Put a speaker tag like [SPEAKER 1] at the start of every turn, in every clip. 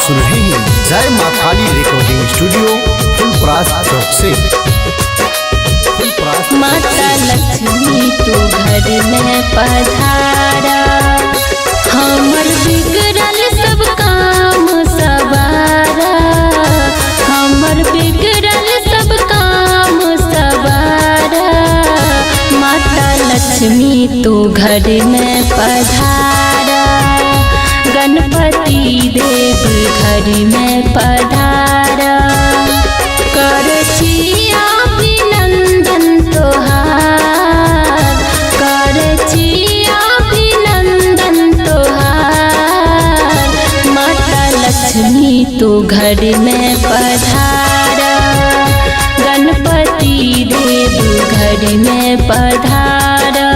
[SPEAKER 1] सुन रहे हैं जय माँ काली रिकॉर्डिंग स्टूडियो फुलपरास चौक से। फुलपरास।
[SPEAKER 2] माता लक्ष्मी तू घर में पधारा, हमर बिगड़ल सब काम सवारा, हमर बिगड़ल सब काम सवारा। माता लक्ष्मी तू घर में पधारा, गणपति देव घर में पधारा। कर छी अभिनंदन तोहार, कर छी अभिनंदन तोहार। माता लक्ष्मी तू घर में पधारा, गणपति देव घर में पधारा।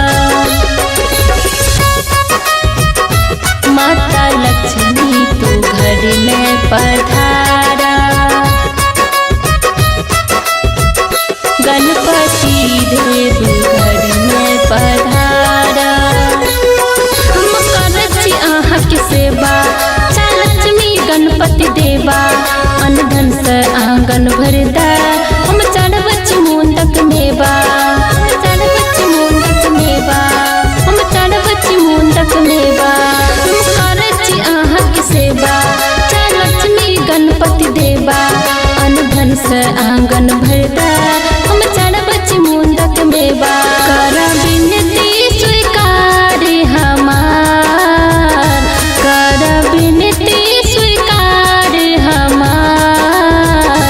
[SPEAKER 2] माता लक्ष्मी तू घर में पधारा, गणपति देव घर में पधारा। हम करैत छी अहाँके सेवा, चा लक्ष्मी गणपति देवा। अनधन से आंगन भरदा, हम चढ़बै छी मुंडक मेवा, हम चढ़बै छी मुंडक मेवा, हम चढ़बै छी मुंडक मेवा। हम करैत छी अहाँके सेवा, चा लक्ष्मी गणपति देवा। अनधन से आंगन भरदा, हम चढ़बै छी मुंडक मेवा। कर विनती स्वीकार हमार, कर विनती स्वीकार हमार।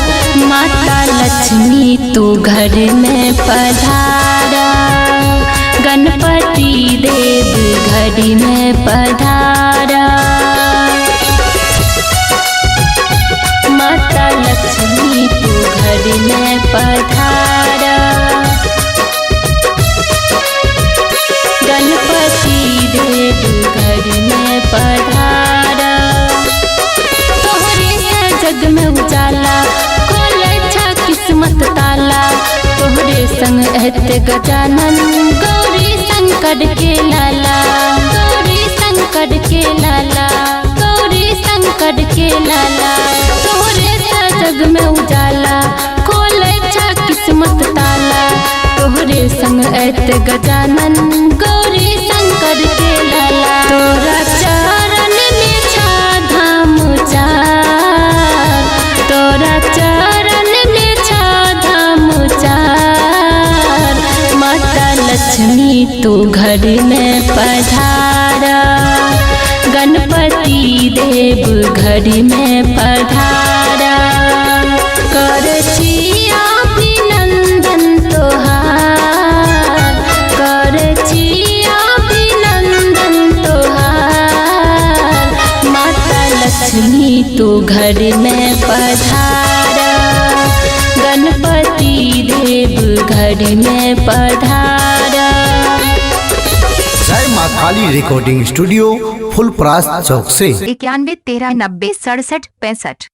[SPEAKER 2] माता लक्ष्मी तू घर में पधारा, गणपति देव घर में पधारा। माता लक्ष्मी तू घर में पधारा, गणपति देव घर में पधारा। तोहरे से जग में उजाला, खोले छा किस्मत ताला। तोहरे संग एत गजानन, गौरी शंकर के लाला, गौरी शंकर के लाला, गौरी शंकर के लाला। तोहरे से जग में उजाला, खोले छा किस्मत ताला। तोहरे संग एत गजानन, गौरी शंकर के लाला। तोरा चरण में छा धाम चार, तोरा चरण में छा धाम चार। माता लक्ष्मी तू घर में पधारा, गणपति देव घर में पधारा। कर छी अभिनंदन तोहार, कर छी अभिनंदन तोहार। माता लक्ष्मी तू घर में पधारा, गणपति देव घर में पधारा।
[SPEAKER 1] जय माँ काली रिकॉर्डिंग स्टूडियो फुलपरास चौक से।
[SPEAKER 3] 91 13 90 67 65।